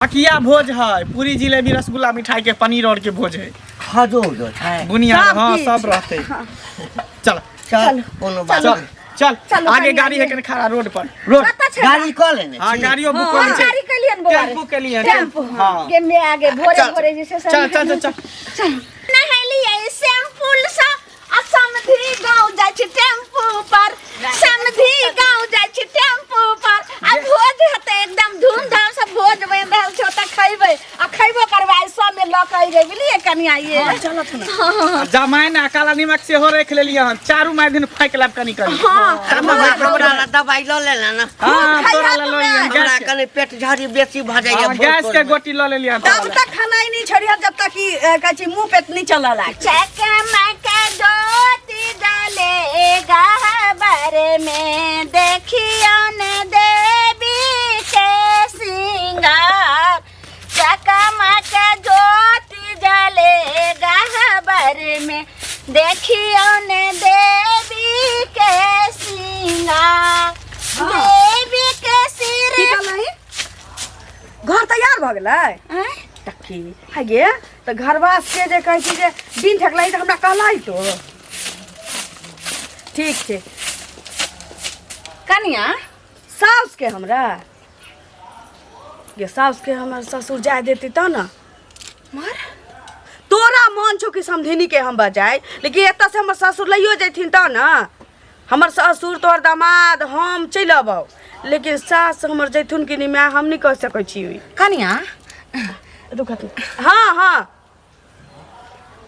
अकिया भोज है, पूरी जिलेबी रसगुल्ला मिठाई के पनीर और के भोज है। खजो उजो छै। बुनिया सब हाँ किछु। सब रहते। चल। चल, कोनो बात चल चल। चलो, आगे कनिया गाड़ी है ये। कने खड़ा रोड पर। रोड कतऽ छै? गाड़ी कऽ लेने हाँ छी। गाड़ियों बुक हाँ, कऽ गाड़ी केलियन बौआ रे। Tempo Kylian. टेम्पू। हाँ। गे मे आगे भोरे चल, भोरे जे छै से चल चल चल चल। चल। नहेलियै शैम्पूल सँ आ समधी गाँव जाइ छी टेम्पू पर, समधी गाँव जाइ छी टेम्पू पर। आ भोज हेतै एकदम धूमधाम से भोज बनि रहल छै, ओतऽ खैबै आ खैबो करबै, आइ सब में लऽ कऽ अइबै, बुझलियै कनिया ये। जमाइन आ काला निमक सेहो राखि लेलियै हन, चारू माय दिन फाँकि लेब कनि कनि। हाँ। हमरा ला दबाइ लऽ लेला ने? हाँ, तोरा लऽ लेलियै। हमरा गैस के कनि पेट झड़ी बेसी भऽ जाइए। हाँ, गैस के गोटी लऽ लेलियै हन तोरा तब लए। तक खाना ही नहीं छोड़िया जब तक कि कहै छी मुंह पेट नहीं चलऽ लाग। चकमक ज्योति जलेगा बर में, देखियो न देवी के सिंगार। चकमक ज्योति जलेगा बर में, देखियो न देवी के सिंगार। देवी के सिर की कहलही? घर तैयार भऽ गेलै? आँय? तकी है गे, तऽ घरवास के जे कहै छी जे दिन ठकलही तऽ हमरा कहलही तो ठीक छै। कनिया साउस के हमरा गे, साउस के हमर ससुर जाय देती तब ने। मर तोरा मन छौ कि समधिनी के हम बजाय, लेकिन एतऽ से हमर ससुर लैयो जैथिन तब ने। हमर ससुर, तोहर दामाद, हम चलि अबौ, लेकिन सास हमर जैथुन कि नहि माय, हम नहि कहि सकै छी। कनिया रुक। हाँ हाँ,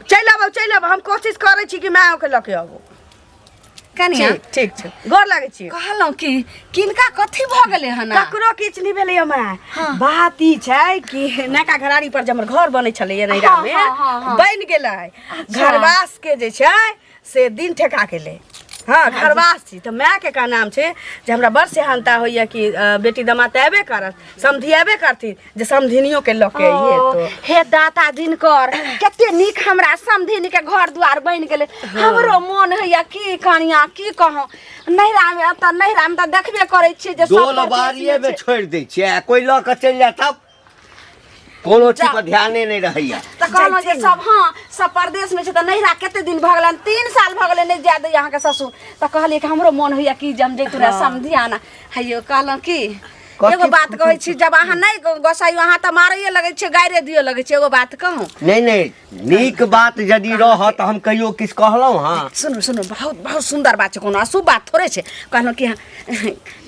चलि अबौ, चलि अबौ। हम कोशिश करै छी कि मायके लऽ के अबौ। कनिया। ठीक ठीक छै, गोर लागै छी। कहलहुँ कि किनका कथी भऽ गेलै हन? ककरो किछु नहि भेलै माय। बात ई छै कि नयका घरारी पर जे हमर घर बनै छलैया नैहरा मे, हाँ, हाँ, हाँ। बनि गेलै। घरवास के जे छै से दिन ठेका गेलै। हँ, घरवास छी तऽ मायके का नाम छै जे हमरा बड़ सेहनता होइए कि बेटी दमाद तऽ अयबे करत, समधि अयबे करथिन, जे समधिनियोके लऽ के अइहे। ओ, तो हे दाता दिनकर, कते नीक हमरा समधिनी के घर द्वार बनि गेलै। हमरो मोन होइया की कनिया, की कहूँ, नैहरा मे तऽ नैहरा मे तऽ देखबे करै छियै जे सब डोल परदेश बाड़िए मे मे छै। छोड़ि दै छियै आ कोइ लऽ कऽ चलि जायत तब कोनो चीज पर ध्याने नहि रहैया। तऽ कहलहुँ जे सब, हाँ, सब परदेश मे छै तऽ नैहरा कते दिन भऽ गेलै, 3 साल भऽ गेलै, नहि जाय दैया अहाँके ससुर। तऽ कहलियै कि हमरो मोन होइया कि जे हम जैतहुँ रहए समधियाना। हैयो कहलहुँ कि कथी? एगो बात कहै छी, जब अहाँ नहि गोसाइयो, अहाँ तऽ मारैए लगै छियै, गारिए दिअ लगै छियै। एगो बात कहूँ? नहि नहि, नीक बात यदि रहत तऽ हम कहियो किछु कहलहुँ? हँ, सुनू सुनू, बहुत बहुत सुन्दर बात छै, कोनो अशुभ बात थोड़े छै। कहलहुँ कि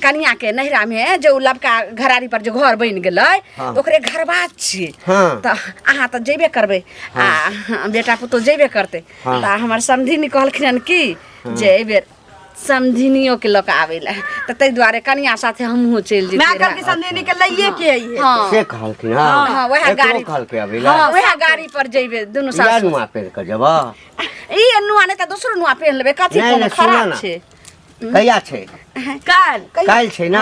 कनियाके नैहरामे जे ओ लबका घरारी पर जे घर बनि गेलै, हाँ। तऽ ओकरे घरबास छियै। हाँ। तऽ अहाँ तऽ जेबे करबै आ बेटा पुतोह जेबे करतै। हाँ। तऽ हमर समधिनी कहलखिन हन कि जे एहिबेर समधिनियोके लऽ कऽ आबै लए, तऽ ताहि दुआरे कनिया साथे हमहूँ चलि माय जेतियै। कहलकै समधिनी के लैये के अइहे। हँ। से कहलखिन? हँ। हँ, वएह एकरो गाड़ी। कहलकै अबै लए? हँ, वएह गाड़ी पर जेबै दुनू इएह सासु। नुआ पहिर कऽ जेबह? ई नुआ नहि तऽ दोसरो नुआ पहिन लेबै, कथी नहि, कोनो नहि, सुनऽ खराब ने। छै? कहिया छै? काल्हि। काल्हि छै ने?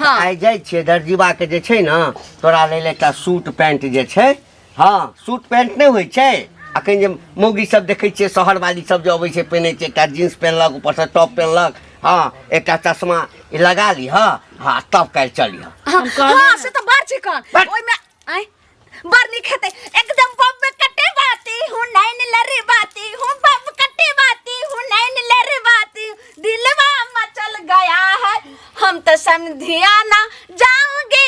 हाँ। आइ जाइ छियै दर्जीबा के जे छै ने, तोरा लेल एकटा सूट पैंट जे छै। हँ, सूट पैंट नहि होइ छै अखन जे मौगी सब देखै छियै, शहरवाली सब जे अबै छै, पहिनै छै, एकटा जींस पहिनलक, ऊपरसँ टॉप पहिनलक, हँ, एकटा चश्मा ई लगा लिह, हँ, तब काल्हि चलिह। हाँ हाँ, से तऽ बड़ चिकन बड़। ओहिमे आँय बड़ नीक हेतै एकदम। बब कटे बाती हूँ नैन लरबाती हूँ, बब कटे बाती हूँ नैन लरबाती हूँ, दिलवा मचल गया है, हम तो समधियाना जाऊंगी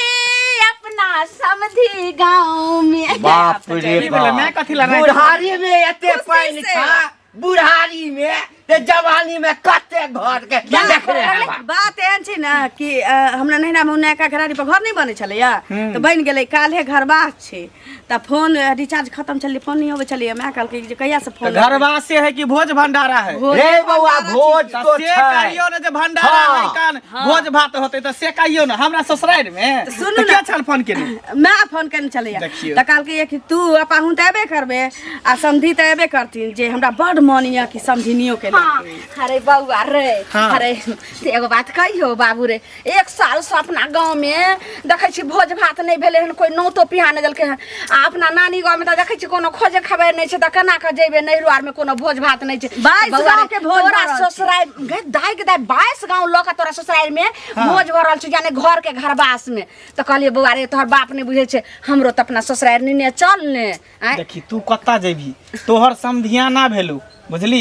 अपना समधी गाँव में। बाप रे की भेलै? माय बाप, कथी लड़ाइ? बुढ़ारी में एते पानि से। छा बुढ़ारी में ते जवानी में कते घर के देखने हेबा। बात एहन छै ने कि हमरा नैहरा मे नयका घरारी पर घर नहि बनै छलैया, तऽ बनि गेलै। काल्हे घरवास छै, तऽ फोन रिचार्ज खतम छलै, फोन नहि अबै छलैया। माय कहलकै जे कहिया से फोन घरवासे है कि भोज भंडारा है? भोज रे बौआ, भोज तऽ तो से छै। कहियो ने जे भंडारा हाँ। है कान भोज भात होतै, तऽ से कहियो ने हमरा ससुरारि मे। सुनू तऽ ने। के छल फोन केने? माय फोन केने छलैया। देखियौ। तऽ कहलकै कि तू पाहुन तऽ एबे करबे आ समधी तऽ एबे करथिन, जे हमरा बड मन यऽ कि समधिनियो के लऽ हाँ, अरे बउआ रे। हाँ। अरे से एगो बात कहियो बाबू रे, एक साल से अपना गाँव में देखै छी भोज भात नहि भेलै हन, कोइ नौतो पिहा नहि देलकै हन। आ अपना नानी गाँव में तऽ देखै छी कोनो खोजे खबर नहि छै, तऽ केना कऽ जेबै नैहरो आर में कोनो भोज भात नहि छै। 22 बउआ रे, गाँव के भोज तोरा भऽ रहल छै। ससुरारि गे दाइ के दाइ 22 गाँव लऽ कऽ तोरा ससुरारि में भोज भऽ रहल छै, यानी घर के घरवास में। तऽ कहलियै बौआ रे, तोहर बाप नहि बुझै छै, हमरो तऽ अपना ससुरारि नेने चल ने। आँय देखी तू कतऽ जेबही, तोहर समधियाना भेलू बुझली?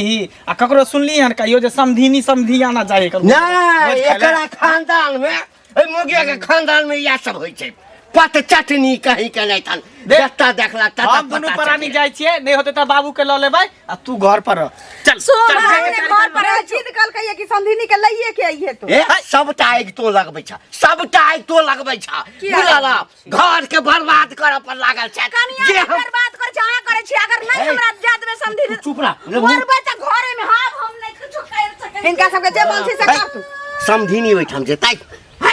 आ ककरो सुनली हन कहियो जे समधिनी समधियाना जाए ककरो नहि भोज खाय लए? एकरा खानदान में, एहि मुगिया के खानदान में इएह सब होइ छै, पत चटनी कहीं के नहि थन। देख, जत्ता देखला तत्ता हम दुनू पता प्राणी चटनी। जाइ छियै, नहि होतै तऽ बाबू के लऽ लेबै आ तू घर पर रह। चल सुन, चल, भाई, जाके ने तैयारी घर कर। पर हमरा जिद कहलकै कि समधिनी के लइए के अइहे तू। ए सबटा आगि तो लगबै छ, सबटा आगि तो लगबै छ। किया? बुझल घर के बर्बाद करऽ पर लागल छ। कनिया जे के हम बर्बाद करै छी अहाँ करै छी, अगर नहीं हे। हमरा जा देबै समधी तू चुप रह। मरबै तऽ घरे में हम नहीं कुछो कर सकै छी। हिनका सबके जे मन छै से कर तू। समधिनी ओहिठाम जेतै।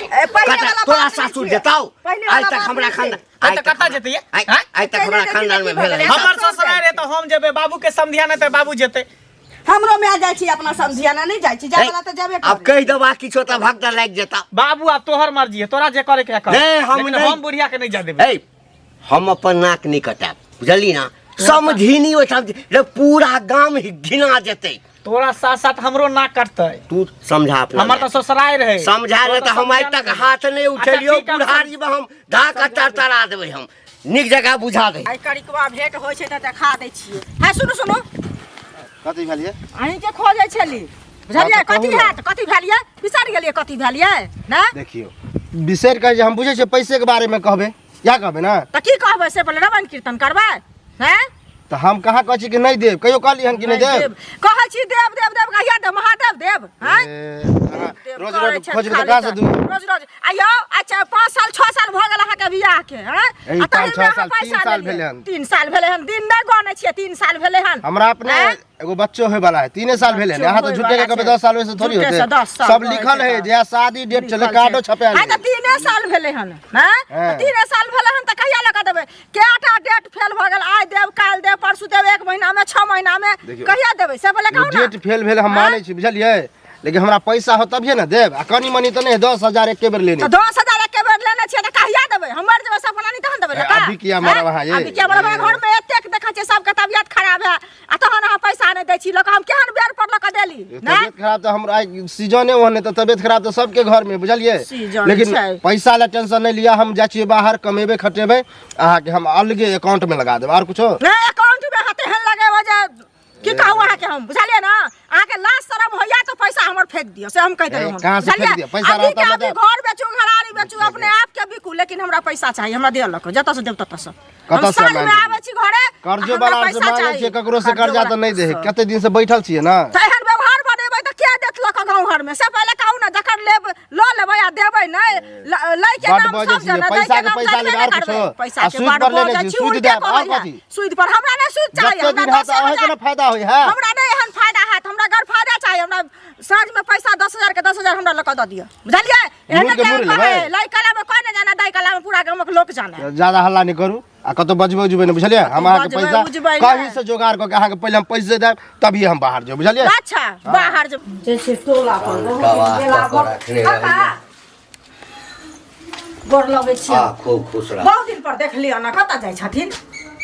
ए, पहिले कतऽ? वाला तोरा बात नहि सासुर छियै। जेतौ। पहिले आइ वाला तक बात हमरा नहि खानदान छै। आइ तक कतऽ जेतै ये? आइ आँय? आइ तक हमरा चलि खानदान में जेतै, भेल है। हमर ससुरारि है तऽ हम जेबै, बाबू के समधियाना तऽ बाबू जेतै। हमरो माय जाइ छी अपना समझियाना नहि जाइ छी, जाय वाला तऽ जेबे आब करै। कहि देबा किछो तऽ भक्त लागि जेता। बाबू आब तोहर मर्जी है, तोरा जे करे के कर। नहि, हम लेकिन नहि। हम बुढ़िया के नहीं जा देबै। ए हम अपन नाक नहि कटायब बुझली ना, समधिनी ओहिठाम रे पूरा गाम ही घिना जेतै। तोरा साथ साथ हमरो नाक कटतै। तू समझा अपना हमर तऽ ससुरारि रहै। समझा तोरा ले तऽ हम आइ समझा तक नहि। हाथ नहि उठेलियौ। अच्छा, ठीक है, हम बुढ़ारी में हम धाक तड़तड़ा देबै, हम नीक जगह बुझा दे। आइ करिकवा भेंट होइ छै तऽ देखा दै छियै। है सुनू सुनू, कथी भेल ये? अहीँके खोजै छली बुझलियै? हँ, तऽ कथी कहू ने। हैत कथी भेल ये? बिसरि गेलियै कथी भेल ये ने? देखियौ बिसरि कऽ जे हम बुझै छियै पैसे के बारे में कहबै, इएह कहबै ने? तऽ की कहबै से पहिले रामायण कीर्तन करबै? हैं तऽ हम कहाँ कहै छी कि नहि देब? कहियो कहली हन कि नहि देब? कहै छी देब देब देब, कहिया देब महादेव देब? हैं ए, अहाँ देब रोज करै रोज छथि खोजबै तऽ खाली कहाँ से तऽ। दू? रोज रोज आइयो। अच्छा 5 साल 6 साल भऽ गेल अहाँके बियाह के? हैं एहि आ पाँच, ताहिमे छओ अहाँ साल, तीन पैसा साल लेलियै। भेलै हन। 3 साल भेलै हन, दिन नहि गनै छियै, 3 साल भेलै हन। हमरा अपने हैं? एगो बच्चो होय वाला है, 3 साल भेलै हन। अहाँ तऽ बच्चो झूठे के होय कहबै वाला 10 साल वैसे थोड़ी झूठे होतै। से 10 साल सब कहै लिखल छै है तऽ। जे शादी डेट चले लिखल कार्डो छै। छपायल हँ तऽ है। 3 साल भेलै हन। हैं हैं। 3 साल भेलै हन तऽ कहिया लऽ कऽ देबै? केटा डेट फेल भऽ गेल, आइ देब काल्हि देब परसू देब, 1 महीना में 6 महीना में देखियौ। कहिया देबै से पहिले कहू ना। डेट फेल भेल हम हैं? मानै छी बुझलियै, लेकिन हमरा पैसा हो तभिए ने देब। आ कनी मनी तऽ नहि, 10,000 एके बेर लेने। तऽ 10,000 एके बेर लेने छियै तऽ कहिया देबै? हम मरि जेबै सपना नहीं तहन देबै ए, लऽ अभी किया मरब अहाँ ये? अभी किया मरब? हमरा घर में एतेक देखै छियै सबके तबियत खराब है आ तहन अहाँ पैसा नहि दै छी लऽ कऽ, हम केहन बेर पर लऽ कऽ देली नहि? तबियत खराब तऽ हमरा आइ सीजने ओहन है तऽ तबियत खराब तऽ सबके घर में बुझलियै। सीजन लेकिन छै। पैसा ला टेंशन नहि लिअ, हम जाइ छियै बाहर कमेबै खटेबै, अहाँके हम अलगे अकाउंट में लगा देब। आर कुछो नहि, अकाउंट में अहाँ तेहन लगेबै जे की कहू अहाँके हम बुझलियै ना? अहाँके लाज शरम होइया तऽ पैसा हमर फेंक दियौ, से हम कहि देलहुँ। ए, कहाँ से बुझलियै? फेंक दियौ? पैसा अभी रहत के तऽ अभी देब। घर बेचू, घरारी बेचू, अपने आप के बिकू, लेकिन हमरा पैसा चाही, हमरा दिअ लऽ कऽ जतऽ से देब ततऽ से। हम कतऽ से साँझ में मांगि आबै छी घरे आ कर्जो हमरा वाला से पैसा मांगे चाही। छियै, ककरो से कर्जो कर्जा तऽ वाला नहि दे है, से। कते दिन से बैठल छियै ना। तऽ एहन व्यवहार बनेबै तऽ के देत लऽ कऽ गाँव घरमे से पहिले कहू ने? जकर लेब लऽ लेबै आ देबै नहि, लै के बड्ड नाम बजै सब छियै, जाने, दै पैसा के के नाम पैसा जानबे लेबै, नहि आर करबै। कुछो? पैसा आ के सूद बड्ड पर लेने बजै छी, छी, सूद उल्टे देब, आर कहै है। कथी? सूद पर हमरा नहि सूद चाही, जते हमरा दिन हैत दसे अहाँके हजार ने फायदा होइ है। हमरा नहि एहन फायदा हैत, हमरा गैर फायदा चाही। हमरा साँझ में पैसा 10,000 के 10,000 हमरा लऽ कऽ दऽ दिअ, बुझलियै? एहन मुड़ के नहि मुड़ कहै, लेबै। लै कला में कोइ नहि जाने, दै कला में पूरा गामक लोक जाने। ज्यादा हल्ला नहि करू आ कतौ बजबै उजबै नहि बुझलियै। हम अहाँके बजबै पैसा उजबै नहि। कहीं से जोगाड़ कऽ के अहाँके पहिले हम पैसे देब तभी हम बाहर जेब बुझलियै। अच्छा बाहर जे जे छै टोला पर बहुत तबाह दिन गेला कऽ कऽ रखने काका, रहैए। गोर लगै छी। हँ खूब खुश रह। बहुत दिन पर देखलियै ना, कतऽ जाइ छथिन?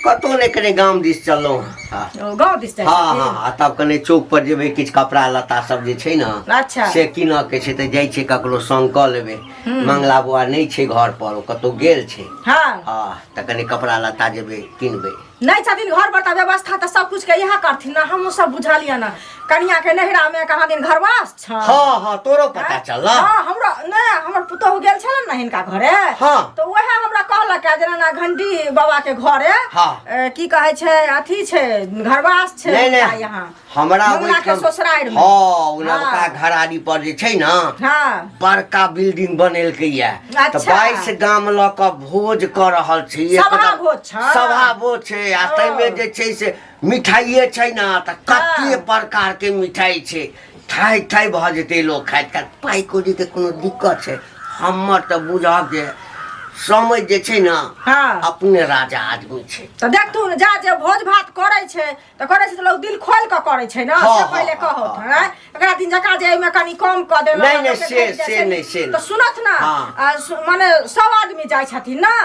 कतहु नहि, कने गाम दिस चललहुँ हँ। ओ, गाँव दिस जाइ हँ छथिन? हँ, आ तब कने चौक पर जेबै, किछु कपड़ा लत्ता सब जे छै ने अच्छा। से कीनऽ के छै तऽ जाइ छै, ककरो संग कऽ लेबै। मंगला बौआ नहि छै घर पर, ओ कतहु गेल छै। हँ हँ तऽ कने कपड़ा लत्ता जेबै किनबै। नहि छथिन घर पर तऽ व्यवस्था तऽ सब कुछ के इएह करथिन ना। हमहूँ सब बुझलियै ना, कनिया के नैहरा में कहाँ दिन घरवास छ। हँ हँ, तोरो पता चलल? हँ हमरो नहि, हमर पुतोहु गेल छलै ने हिनका घरे। हँ। तऽ वएह हमरा कहलक है जेना ना घंटी बाबा के घरे हँ। ए, की कहै छै अथी छै घरवास छै नहि हुनका नहि यहाँ हमरा मंगला के ओहिठाम ससुरारि में। हँ, ओ नवका हँ। घरारी पर जे छै ने हँ बड़का बिल्डिंग बनेलकै ये तऽ अच्छा। 22 गाम लऽ कऽ भोज कऽ रहल छै। सभा एकदम भोज छै। सभा भोज छै आ ओ। ताहिमे जे छै से मिठाइए छै ने तऽ कते हँ। प्रकार के मिठाई छै, ठाइ ठाइ भऽ जेतै लोक खाइत खाइत। पाइ कौड़ीके कोनो दिक्कत छै? हमर तऽ बुझब जे समझ जे छै ने हाँ। अपने राजा आदमी छै। तऽ देखथुन जा जे भोज भात करै छै तऽ करै छै तऽ लोक दिल खोलि कऽ करै छै ने। हाँ, से हाँ, पहिले हाँ, कहौथ हाँ। आँय, एकरा दिन जकाँ जे एहिमे कनि कम कऽ देलक, नहि, नहि, लोकके से- घटि जाइ से छै, नहि, से तऽ नहि। सुनत ने। हाँ। आ माने सब आदमी जाइ छथिन ने?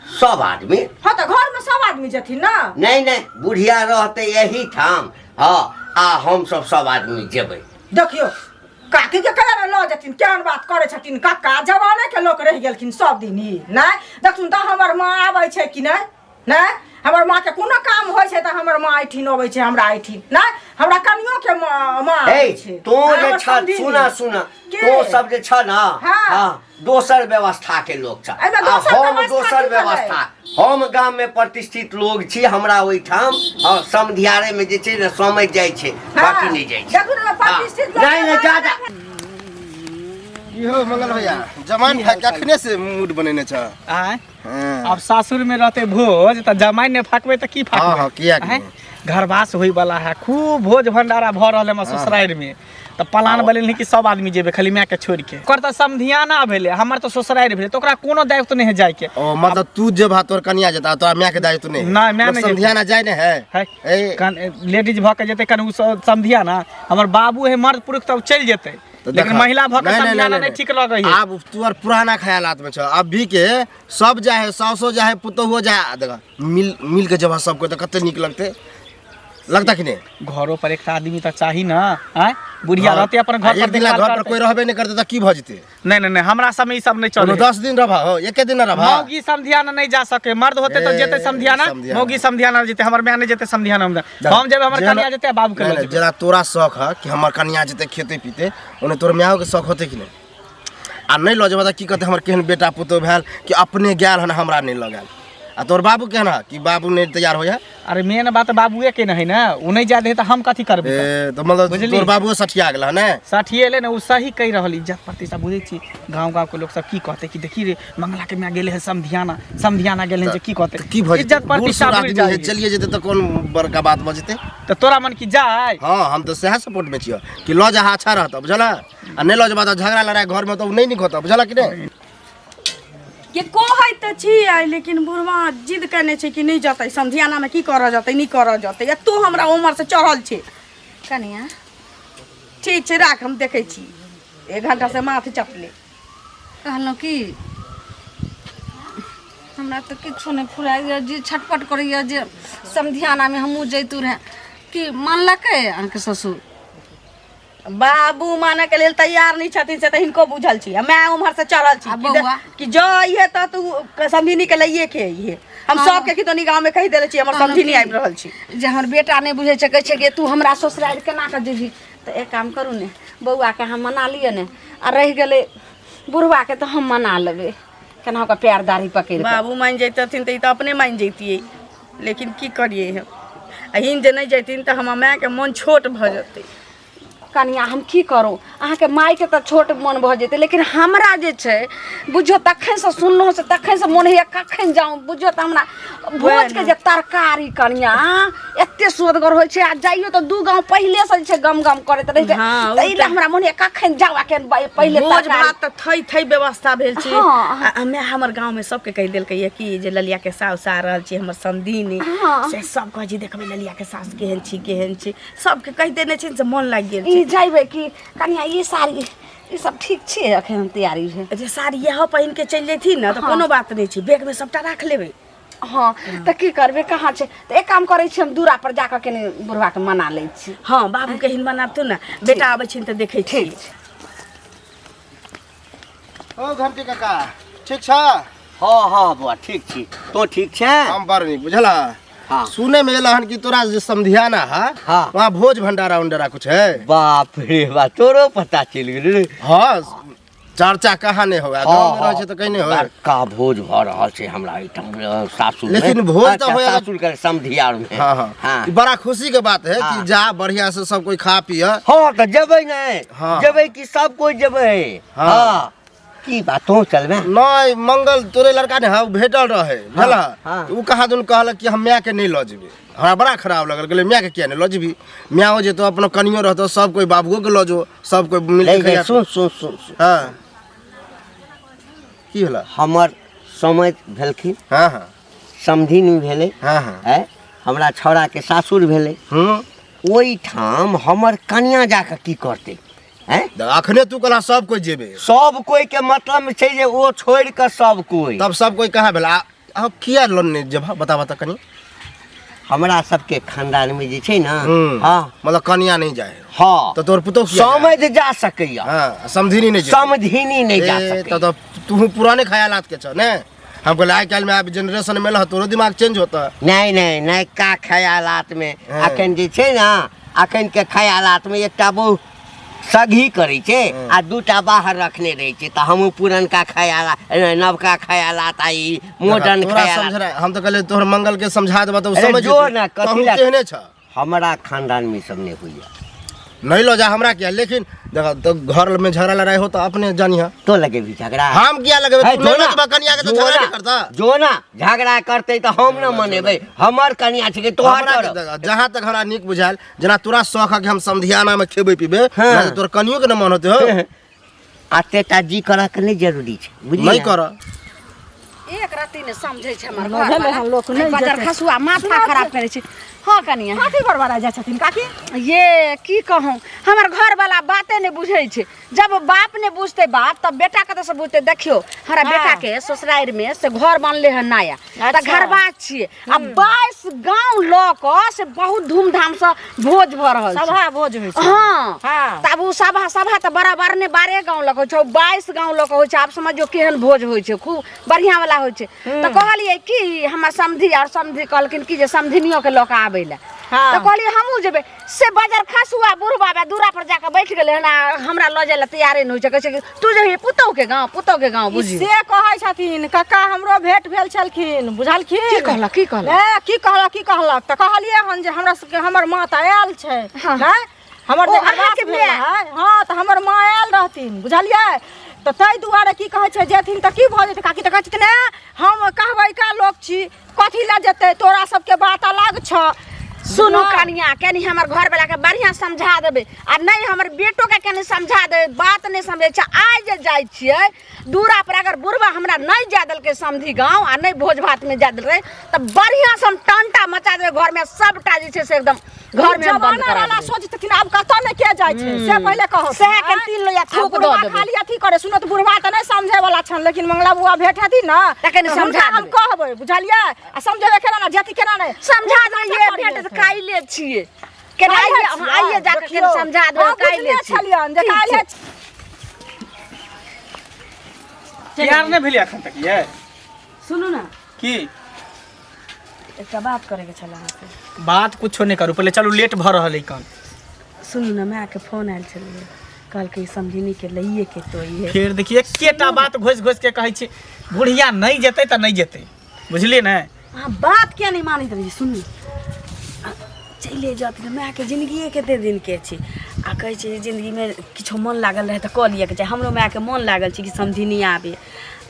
सब आदमी। हँ, तऽ घरमे सब आदमी जेथिन ने? नहि नहि, बुढ़िया रहतै एही ठाम। हँ, आ हम सब सब आदमी जेबै। देखियौ काकी के केना लऽ जेथिन, केहन बात करै छथिन कक्का, जवाने के लोक रहि गेलखिन सब दिन ही। नहि देखथुन तऽ हमर माँ आबै छै कि नहि? नहि, हमर माँ के कोनो काम होइ छै तऽ हमर माँ एहिठिन अबै छै हमरा एहिठिन। नहि, हमरा कनियो के माँ माँ हे आबै छै। तों जे हमर छ समधिनी। सुना सुना, के? तों सब जे छ ना, हाँ। हाँ, दोसर व्यवस्था के लोग छ। एहिमे आ दोसर हम व्यवस्था दोसर की भेलै? व्यवस्था, हम गाम में प्रतिष्ठित लोग छी, हमरा ओहिठाम हाँ, समधियारे में जे छै ने समझ जाइ छै, बाकी नहि जाइ छै। देखू ने, प्रतिष्ठित लोक नहीं नहीं, जा जा। की हो मंगल भैया, जमाइन खाके अखने से मूड बनेने छ? आँय? हाँ। आब सासुर में रहते भोज तऽ जमाइन नहि फाकबै तऽ की फाकबै? हाँ, हाँ, किया कि आँय? नहि? घरवास होय वाला है, खूब भोज भंडारा भऽ रहल है हमर ससुरारि में, तऽ प्लान बनेलही कि सब आदमी जेबै, खाली माय के छोड़ि के। ओकर तऽ समधियाना भेलै, हमर तऽ ससुरारि भेलै, तऽ ओकरा कोनो दायित्व नहि है जायके। ओ मतलब तू जेबहा तोर कनिया जेता, तोरा माय के दायित्व नहीं? नहि, माय लोग नहि जेतै। समधियाना जाय ने है। है। ए। कन लेडीज भऽ के जेतै कन, उ समधियाना हमर बाबू है, मर्द पुरुष तब चलि जेतै, तऽ लेकिन देखा। महिला भऽ के नहीं, नहीं, समधियाना नहीं, नहि ठीक लगै है। आब तू आर पुराना ख्यालात में छ। अभी के सब जाए है, सासो जाए है, पुतोहुओ जाए है, देखा मिल मिल के जब सबको तऽ कते नीक लगते, लगता कि नहीं? घरो पर एकटा आदमी तऽ चाही ने। आँय, बुढ़िया रहते अपन घर एक पर दिन ला देखभाल घर पर करतै। कोई रहबे नहीं करते तऽ की भऽ जेतै? नहीं नहीं नहीं, हमरा सब में ई सब नहीं कोनो चले। 10 दिन रहबा हो, एके दिन रहबा। मौगी समधियाना नहीं जा सके, मर्द होते तो ए, जेते समधियाना, समधियाना। मौगी समधियाना जेते, हमर माय नहीं जेते समधियाना, हम जेबै, हमर जेना- कनिया जेते, बाबू के नहीं, लऽ नहीं, जेबै। जेना तोरा शौक है कि हमर कनिया जेतै खेते पीते, ओने तोर मायो के शौक होते कि नहीं? आ नहीं लऽ जेबा तऽ की कहते, हमर केहन बेटा पुतोह भेल कि अपने गेल हन, हमरा नहीं लऽ गेल। आ तोर बाबू केहन है कि बाबू नहीं तैयार होइए? अरे मेन बात बाबुए के नहीं ने, उ नहीं जाय दे तऽ हम कथी करबै? ए तऽ मतलब बुझली? तोर बाबूओ सठिया गेल हन ने? सठिएले ने, उ सही कहि रहल, इज्जत प्रतिष्ठा बुझै छी, गाँव गाँव के लोग सब की कहते कि देखी रे मंगला के माय गेले है समधियाना, समधियाना गेले है, जे की कहते? तऽ की भऽ जेतै? इज्जत बूढ़ प्रतिष्ठा सूढ़ बुझि आदमी जाइ है, चलिए जेतै तऽ कोन बड़का बात भऽ जेतै? तऽ तोरा मन की जाय? हाँ, हम तऽ सएह सपोर्ट में छियै कि लऽ जाहा, अच्छा रहतौ, बुझल? आ नहि लऽ जेबा तऽ झगड़ा लड़ाई घर में तऽ उ नहि नीक होतौ, बुझल कि नहि? के कहै तऽ छियै, लेकिन बुढ़वा जिद केने छै कि नहि जेतै समधियानामे, की करऽ जेतै, नहि करऽ जेतै, आ तू हमरा उमर से चढ़ल छै। कनिया। ठीक छै, राख, हम देखै छी, एक घंटा से माथ चपले। कहलहुँ कि हमरा तऽ किछो नहि फुराइए जे छटपट करैए जे समधियानामे हमहूँ जैतहुँ रहए, कि मानलकै अहाँके ससुर? बाबू माने के लेल तैयार नहीं छथिन, से तऽ हिनको बुझल छी, आ माय उम्हर से चढ़ल छी आ कि बौआ? कि जो अइहे तऽ तू समधिनी के लइए के अइहे। हम सबके कि तनी गाँव में कहि देले छी हमर कहलहुँ समधिनी कि आबि रहल छी। जे हमर बेटा नहि बुझै छै, कहै छै कि तू हमरा ससुरारि केना कऽ जेबही? तऽ एक काम करू ने, बौआके अहाँ मना लिअ ने, आ रहि गेलै बुढ़बाके तऽ हम मना लेबै केना कऽ पैर दाढ़ी पकड़ि कऽ। बाबू मानि जैतथिन तऽ ई तऽ अपने मानि जैतियै, लेकिन की करियै हम? आ हिन जे नहि जैथिन तऽ हमर मायके मन छोट भऽ जेतै। कनिया, हम की करू? अहाँके मायके तऽ छोट मोन भऽ जेतै, लेकिन हमरा जे छै बुझियौ तखनसँ सुनलहुँ से तखनसँ मोन होइए कखन जाउ। बुझियौ तऽ हमरा भोजके जे तरकारी कनिया एते सुअदगर होइ छै, आ जाइयो तऽ दू गाँव पहिलेसँ जे छै गम गम करैत रहै छै। हाँ, ओ ताहि लए हमरा मोन होइए कखन जाउ आ केहन पहिले भोज तरकारी। भात तऽ थै थै व्यवस्था भेल छै। हाँ। आ माय हमर गाँव में सबके कहि देलकै ये कि जे ललिया के साउस आ रहल छी हमर समधिनी। हाँ। से सब कहै छी देखबै ललिया के साउस केहन छी, केहन छी, सबके कहि देने छै से मन लागि गेल ई छै। जइबै कि कनिया, ई साड़ी ई सब ठीक छै? अखन तैयारी भेल जे साड़ी इएह पहिन के चलि जैथिन ने तऽ कोनो बात नहि छै, बैग में सबटा राख लेबै। हँ, तऽ की करबै, कहाँ छै? तऽ एक काम करै छी, हम दूरा पर जाकऽ कनि बुढ़बाके मना लै छी। हँ, बाबू के हिन मनाबतु ने, बेटा आबै छिन तऽ देखै छी। ठीक छै। ओ घंटी काका, ठीक छ? हँ हँ बौआ, ठीक छी, तो ठीक छै? हम बड़ नीक, बुझल? हाँ। सुने में एला हन कि तोरा जे समधियाना है, हाँ। वहाँ भोज भंडारा उंडारा कुछ है। बाप रे बाप, तोरो पता चलि गेल रे? हाँ, चर्चा कहाँ नहीं होगा, गाँव में रहै छै तऽ कहीं नहीं होगा। बड़का भोज भऽ रहल छै हमरा एहिठाम सासुर में। लेकिन भोज तऽ अच्छा, होया- सासुर के समधियार में। हाँ हाँ हाँ। ई बड़ा खुशी के बात है कि हाँ। जा बढ़िया से सब कोई खा पिए। हाँ, तऽ जेबै ने। हाँ। जेबै कि सब कोइ जेबै। हाँ। हाँ, की बात, तोँ चलबे? नहीं, मंगल तोरे लड़का ने है, उ भेटल रहे, बुझल? हाँ। उ कहाँ दुन कहलक कि हम माय के नहीं लऽ जेबै। हमरा बड़ा खराब लगल, कहलियै माय के किया नहीं लऽ जेबही? मायो जेतो, अपनो कनियो रहतो, सब कोई बाबुओ के लऽ जो, सब कोई मिल नहीं के नहीं खइया। सुन सुन सुन सुन। हाँ, की होला? हमर समझ भेलखिन। हाँ हाँ। समधिनी भेलै। हाँ हाँ। आँय, हमरा छौड़ाके सासुर भेलै। हूँ। ओहिठाम हमर कनिया जाकऽ की करतै? आँय, अखने तू कहला सब कोई जेबे। सब कोई के मतलब छै जे ओ छोड़ि कऽ सब कोई। तब सब कोई कहाँ भेला? आ किया लोन नहीं जेबह, बता बता कनी। हमरा सबके खानदान में जे छै ना, हम्म। हाँ, मतलब कनिया नहीं जाए। हाँ। तो तोर पुतोह किया जाए? समझ जा सकैया। हाँ, समधिनी नहीं जाए। समधिनी नहीं जा ए, सकैया। तब तो तू पुराने ख्यालात के छ ने। हम कहले आइ काल्हि में आब जनरेशन में रह तोरो दिमाग चेंज होता। नहीं नहीं, नयका ख्यालात में हाँ। अखन जे छै ना, अखन के ख्यालात में एकटा बहु सघी करै छै आ दूटा बाहर रखने रहै छै। तऽ हमहूँ पुरनका ख्याला, नवका ख्यालात आ ई मॉडर्न तोरा ख्यालात। समझ रहा, हम तो कहले तोहर मंगल के समझा देबा तऽ ओ अरे समझ जो जेतै। ना, कथी तहूँ ला- तेहने छ। हमरा खानदान में ई सब नहीं होइया। नहीं लो जा हमरा किया, लेकिन देखा तो घर में झगड़ा लड़ाई हो तो अपने जानिहा। तो लगे भी झगड़ा। हम किया लगेबे? है, तू नहीं जो ना, लगबा कनिया के तो जो झगड़ा ना, नहीं करता। जो ना झगड़ा करते तो हम ना मनेबै, हमर कनिया छै कि तोहर हमरा के करब। देखा, जहाँ तक हमरा नीक बुझायल, जेना तोरा शौक है कि हम समधियाना में खेबै पीबै, हाँ। ना तो तोर कनियो के न मन होते हो। अतेटा जी करऽ के नहीं जरूरी छै, बुझलियै? नहीं करऽ। एक रत्ती ने समझै छै हमर भेलै घरवाला। हन लोक नहि एहि बजर जेतै। खसुआ माथा खराब करै छै। हाँ कनिया। कथी बड़बड़ा जाइ छथिन काकी? ये की कहूँ, हमर घरवाला बाते नहि बुझै छै। जब बाप नहि बुझतै बात तब बेटा कतऽसँ बुझतै? देखियौ हमरा हाँ। बेटा के ससुरारि में से घर बनले हन नया, तऽ अच्छा। घरबा छियै आ 22 गाँव लऽ कऽ से बहुत धूमधामसँ भोज भऽ रहल छै। सभा भोज होइ छै। हाँ। हाँ। तब ओ सभा सभा तऽ बराबर नहि 12 गाँव लऽ कऽ होइ छै, 22 गाँव लऽ कऽ होइ छै। आब समझियौ केहन भोज होइ छै, खूब बढ़िआँ वाला होइ छै। तऽ कहलियै कि हमर समधी और समधी कहलखिन कि जे समधिनियो के लऽ कऽ आबै लए। हाँ। तऽ कहलियै हमहूँ जेबै। से बजर खसुआ बूढ़ बाबा दूरा पर जाकऽ बैठ गेलै हन आ हमरा लऽ जाय लए तैयारे नहि होइ छै। कहै छै कि तू जेबही पुतहु के गाँव, पुतहु के गाँव। ई बुझियौ से कहै छथिन कक्का, हमरो भेंट भेल छलखिन, बुझलखिन? की कहलक, की कहलक? ए, की कहलक, की कहलक? तऽ कहलियै हन जे हमरा सबके हमर माँ तऽ आयल छै। हाँ। नहि हमर ओ जे घरवास अहाँके भेल माय? रहै, हाँ, तऽ हमर माँ आयल रहथिन, बुझलियै? तऽ ताहि दुआरे की कहै छै जेथिन तऽ की भऽ जेतै? काकी तऽ कहै छथिन, ए, हम कहबै का लोक छी, कथी लए जेतै, तोरा सबके बात अलग छऽ। सुनू बुझलहुँ? कनिया, कनि हमर घरवाला के बढ़िआँ समझा देबै आ नहि हमर बेटो के कनि समझा देबै, बात नहि समझै छै। आइ जे जाइ छियै दूरा पर, अगर बुढ़बा हमरा नहि जाय देलकै समधी गाँव आ नहि भोज भात में जाय देलकै तऽ बढ़िआँ से हम टंटा मचा देबै घर में, सबटा जे छै से एकदम घर में हम बंद जमाना करा वाला देबै। सोचै छथिन आब कतऽ नहि के जाइ छै से पहिले कहू। सएह के तीन लोहिया आ थूक दऽ बुढ़बा देबै। खाली अथी करे, सुनो तऽ बुढ़बा तऽ नहि समझै वाला छन, लेकिन मंगला बुआ भेट हेथिन ने तखन तऽ समझा हुनका हम देबै। कहबै, बुझलियै? आ समझेबै केना ने जेती, केना नहि समझा देबै। ये करियै भेंट से। काल्हि छियै, केना काल्हि आइए छियै, आइए जाकऽ देखियौ। कनि समझा देबै। हम काल्हि बुझने छियै। छलियनि जे ठीक काल्हि छै। तैयार नहि भेलै एखन तक ये? सुनू ना। की? एकटा बात करैके छल अहाँसँ। बात कुछो नहि करू, पहिले चलू, लेट भऽ रहल अइ कन। सुनू ने, मायके फोन आयल छलैए, कहलकै समधिनी के लैए के तो ये। फेर देखिए एकेटा बात घोसि घोसि के कहै छी, बुढ़िया नहि जेतै तऽ नहि जेतै, बुझलियै ने? अहाँ बात किया नहि मानैत रही? सुनू, चलिए जाथिन, मायके जिनगिए कते दिनके छै आ कहै छै जे जिन्दगीमे किछो मन लागल रहै तऽ कऽ लिअके चाही। हमरो मायके मन लागल छै कि समधिनी आबे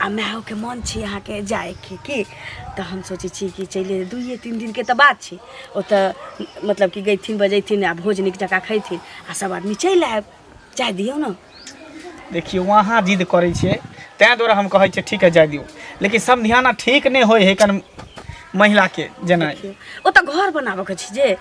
आ मायोके मन छै अहाँके जायके, की तऽ हम सोचै छी कि चलि 2-3 दिनके तऽ बात छै, ओतऽ मतलब कि गैथिन बजैथिन आ भोज नीक जकाँ खैथिन आ सब आदमी चलि आयब। जाय दियौ ने। देखियौ अहाँ जिद करै छियै ताहि दुआरे हम कहै छियै ठीक है जाय दियौ, लेकिन समधियाना ठीक नहि होइ है कन महिलाके जेनाइ। ओतऽ घर बनाबऽके छै जे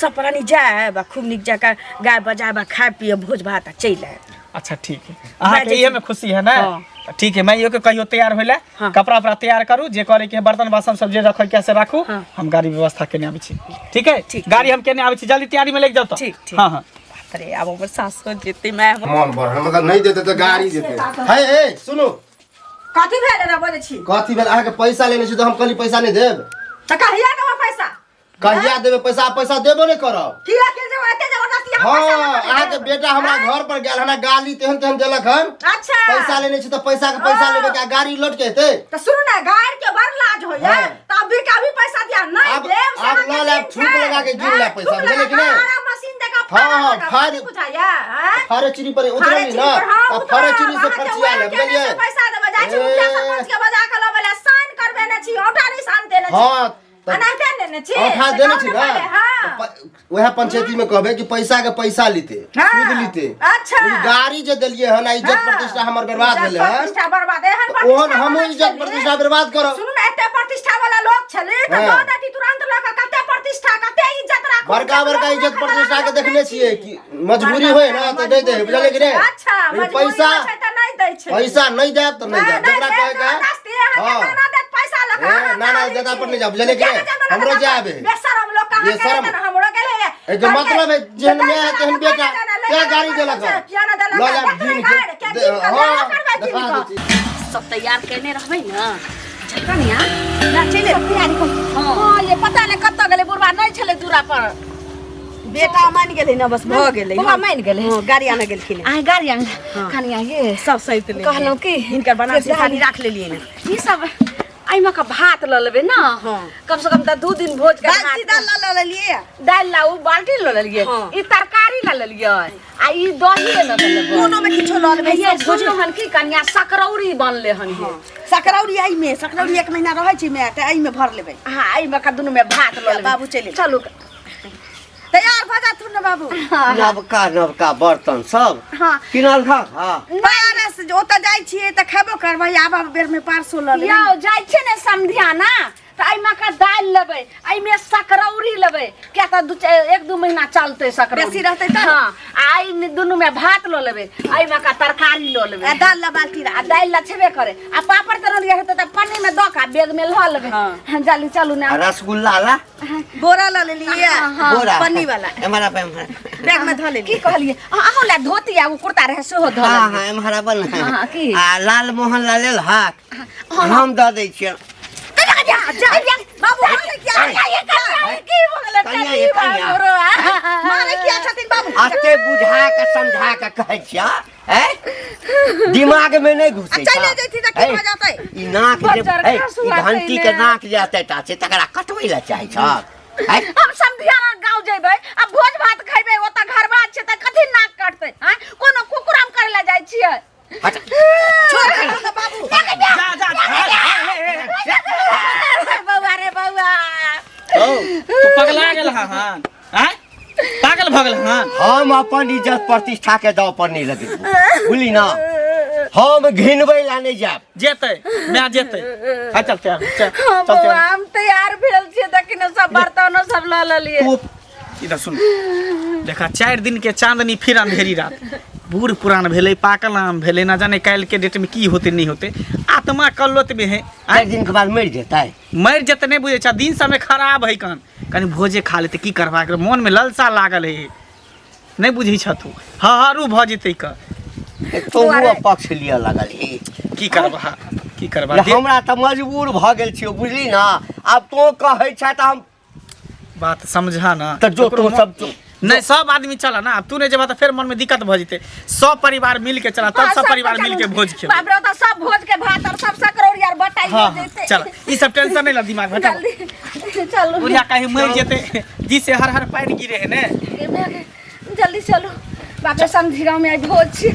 सब प्राणी जायब आ खूब नीक जकाँ गाय बजायब आ खाय पियब भोज भात आ चलि आयब। अच्छा ठीक है, अहाँके जाइ इहे में खुशी है ने? हाँ। ठीक है, माइयो के कहियो तैयार होइला। हाँ। कपड़ा उपड़ा तैयार करू, जे करे के है, बर्तन बासन सब जे रखे के है से राखू। हाँ। हम गाड़ी व्यवस्था केने आबै छी। ठीक है? ठीक। गाड़ी हम केने आबै छी, जल्दी तैयारी में लागि जाउ तऽ। ठीक, ठीक। हाँ हाँ। बाप रे, आब हमर सासुर जेतै माय हमर। मन बढ़ल, मतलब नहीं देते तऽ गाड़ी देते। हे हे सुनू। कथी भेल एना बजै छी? कथी भेल? अहाँके पैसा लेने छी तऽ हम कहली पैसा नहि देब। तऽ कहिया देबै पैसा? कहिया देबै पैसा? पैसा देबो नहि करब। किया के जे एते जबरदस्ती अहाँ हाँ, पैसा लऽ कऽ अहाँके देब? बेटा हमरा घर पर गेल हन, गाली तेहन तेहन देलक हन। अच्छा। पैसा लेने छी तऽ पैसा के पैसा हाँ। लेबै के आ गाड़ी लौट के एतै? तऽ सुनू ने, गाड़ी के बड़ लाज होइया। हाँ। तऽ अभी के अभी पैसा दिया नहीं देब से आब अहाँके लऽ लेब, दिन थूक छै। लगा के गिन लेब पैसा, थूक बुझलियै लगा कि नहि? कऽ आराम मशीन दे कऽ हाँ, फाड़ऽ हाँ, लगब, फाड़- कथी बुझाइया, आँय? फाड़े चिरी पर फाड़े उतरली चिरी ना, पर, हाँ, आ फाड़े उतरब, चिरी से अहाँके फरचिया उएह लेब, केने बुझलियै? से पैसा देबै, जाइ छी मुखिया ए। सरपंच के बजा कऽ लबै लए, साइन करबेने छी, औंठा निशान देने छी। हाँ, तऽ एनाहिते ने देने छी औठा से देने कहू छी ने ना पहिले, हाँ। तऽ वएह पंचायती में कहबे कि पैसा के पैसा लीते हाँ। सूद लीते अच्छा। लेकिन गाड़ी जे देलिए हन आ इज्जत हाँ। प्रतिष्ठा हमर बर्बाद इज्जत भेलै हन प्रतिष्ठा बर्बाद एहन तऽ ओहन प्रतिष्ठा हमहूँ वाला इज्जत छली। प्रतिष्ठा बर्बाद करब सुनू ने एते प्रतिष्ठा वाला लोक छली तऽ हाँ। दऽ देती तुरंत लऽ कऽ कते प्रतिष्ठा कते इज्जत राखू बड़का बड़का इज्जत प्रतिष्ठा के देखने छियै कि मजबूरी होय ना तऽ नहि दै बुझलियै कि नहि अच्छा लेकिन मजबूरी पैसा होइ छै तऽ नहि दै छै पैसा नहि देब तऽ नहि देब नहि, जकरा नहि कहै देब, के जबरदस्ती अहाँके हाँ। नाना देत पैसा लऽ कऽ, ए, अहाँ नाना गाली दादा छी। पर नहि जाउ, बुझलियै कि किया नहि? दादा हमरो पर? जायब है। बेशरम लोक अहाँके बेशरम। हेतै ने, हमरो गेल है। एहिके मतलब है जेहन माय है तेहन बेटा क्या गाड़ी देलक हन? किया ना देलक लऽ हन? जायब देखबै गिन के। गाड़ी, क्या गिन कऽ? हाँ, लेला करबै गिन देखा कऽ। दै छी। सब तैयार केने रहबै ने कनिया ना चलि तैयारी कर हां ये पता नहीं कतऽ गेलै बुढ़बा नहीं छलै दूरा पर बेटा मान गेलै ने बस भऽ गेलै बौआ मानि गेलै। हँ गाड़ी आने गेलखिन आइ गाड़ी आन कनिया ये सब सैत ले कहलहुँ की हिनकर बनारसी साड़ी राख लेलियै ने ई सब एहिमे के भात लऽ लेबै ने हाँ। कम से कम तऽ 2 दिन भोज के बाल्टी दाल लऽ लेलियै दालि ला उ बाल्टी लऽ लेलियै हाँ। ई तरकारी लऽ लेलियै आ ई दही एमे के लेबै कोनो में किछो लऽ लेबै ये सब भोज सुनलहुँ हन की कनिया सकरौरी बनले हन ये सकरौरी एहिमे सकरौरी एक महीना रहै छै माय तऽ एहिमे भर लेबै हाँ एहिमे के दुनू में भात लऽ लेबै बाबू चलि एलै। चलू तैयार भऽ जाथुन ने बाबू नवका नवका बर्तन सब हाँ। किनल हक हाँ पारस ओतऽ जाइ छियै तऽ खेबो करबै आबऽ बेर में पारसो लऽ लेबै यौ जाइ छियै ने समधियाना तऽ एहिमे के दालि लेबै एहिमे सकरौरी लेबै किया तऽ 1-2 महीना चलतै सकरौरी बेसी रहतै तब? हाँ आ एहि दुनूमे भात लऽ लेबै एहिमे के तरकारी लऽ लेबै आ दालि लऽ बाल्टी आ दालि लऽ छेबे करे आ पापड़ तरल हेतै तऽ पन्नीमे दऽ कऽ बैगमे लऽ लेबै हाँ, जल्दी चलू ने आ रसगुल्ला ला बोरा लऽ लेलियै बोरा पन्नी वाला एम्हर आब, एम्हर बैग में धऽ की लेलियै कहलियै अहूँ लए धोती आ ओ कुर्ता रहै सेहो धऽ हाँ लेलियै हाँ एम्हर आब ने हाँ, की? आ लाल मोहन ला लेल हाक हम दऽ दै छियै बाबू मारे किया कनिया ये कनिया मारे किया छथिन बाबू अते बुझा के समझा के कहै छियै हैं दिमाग में नहीं घुसै आ चलि जैती तऽ की भऽ जेतै? ई नाक जे बजर ऐ, खसुआ ई घंटी के कइले। नाक जे एते टा छै तकरा कटबै लए चाहै छ हैं? हम समधियाना गाँव जेबै आ भोज भात खैबै ओतऽ घरबा छै तऽ कथी नाक कटतै आँय कोनो कुकुराम करै लए जाइ छियै हट छोड़ दे ने बाबू जा जा रे बौआ रे बौआ ओ तू पगला गेल हँ हँ आँय पागल भऽ गेल हँ हम अपन इज्जत प्रतिष्ठा के दाव पर नहीं लगेबो बुझली ना हम घिनबै ला नहीं जायब जेतै माय जेतै हाँ चल तैयार हो, चल हाँ चल बौआ तैयार हम तैयार भेल छियै देखिन सब बर्तनो सब लऽ लेलियै हो। इधर सुन देखा 4 दिन के चांदनी फिर अंधेरी रात बूढ़ पुरान भेलै पाकल आम भेलै ना जाने काल्हि के डेट में की होते नहीं होते आत्मा कल्लोत में है 4 दिन के बाद मरि जेतै मरि जेतै नहीं बुझै छ दिन समय खराब है कन कनि भोजे खा लेतै की करबाक मन में ललसा लागल है नहीं बुझै छ तू हहरू भऽ जेतै क तोहू पक्ष लिअ लगल ही की करबा की करबा हमरा तऽ मजबूर भऽ गेल छियौ बुझली ना आब तों कहै छ तऽ हम बात समझा ना तऽ जो तों सब जो नहीं सब आदमी चला ना अब तू नहीं जेबा तऽ फेर मन में दिक्कत भऽ जेतै सब परिवार मिल के चला तब सब परिवार मिल के भोज खेबै बाप रे ओतऽ सब भोज के भात और सब सकरौरी आर बटाई हाँ जेतै चल ई सब टेंशन नहीं ला दिमाग में हटाओ। जल्दी चलू बुढ़िया कहीं मर जेतै जी से हर हर पानि गिरे है ने जल्दी चलू बाप रे समझी गाँव में आइ भोज छी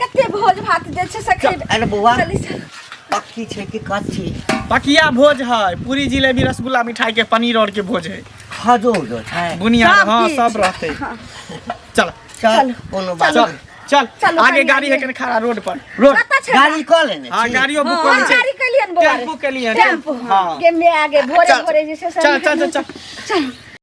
कते भोज भात जे छै से खेबै अरे बौआ जल्दी चलू पक्की छै कि कच्ची पकिया भोज है पूरी जिलेबी रसगुल्ला मिठाई के पनीर और के भोज है खजो उजो छै बुनिया सब हाँ किछ। सब रहते चल चल कोनो बात चल चल चलो, आगे कनिया गाड़ी है ये। कने खड़ा रोड पर रोड कतऽ छै गाड़ी कऽ लेने हाँ छी गाड़ियों बुक हाँ, कऽ लै गाड़ी केलियन बौआ रे। टेम्पू केलियन टेम्पू हाँ गे मे आगे भोरे चल। भोरे जे छै से चल चल चल चल चल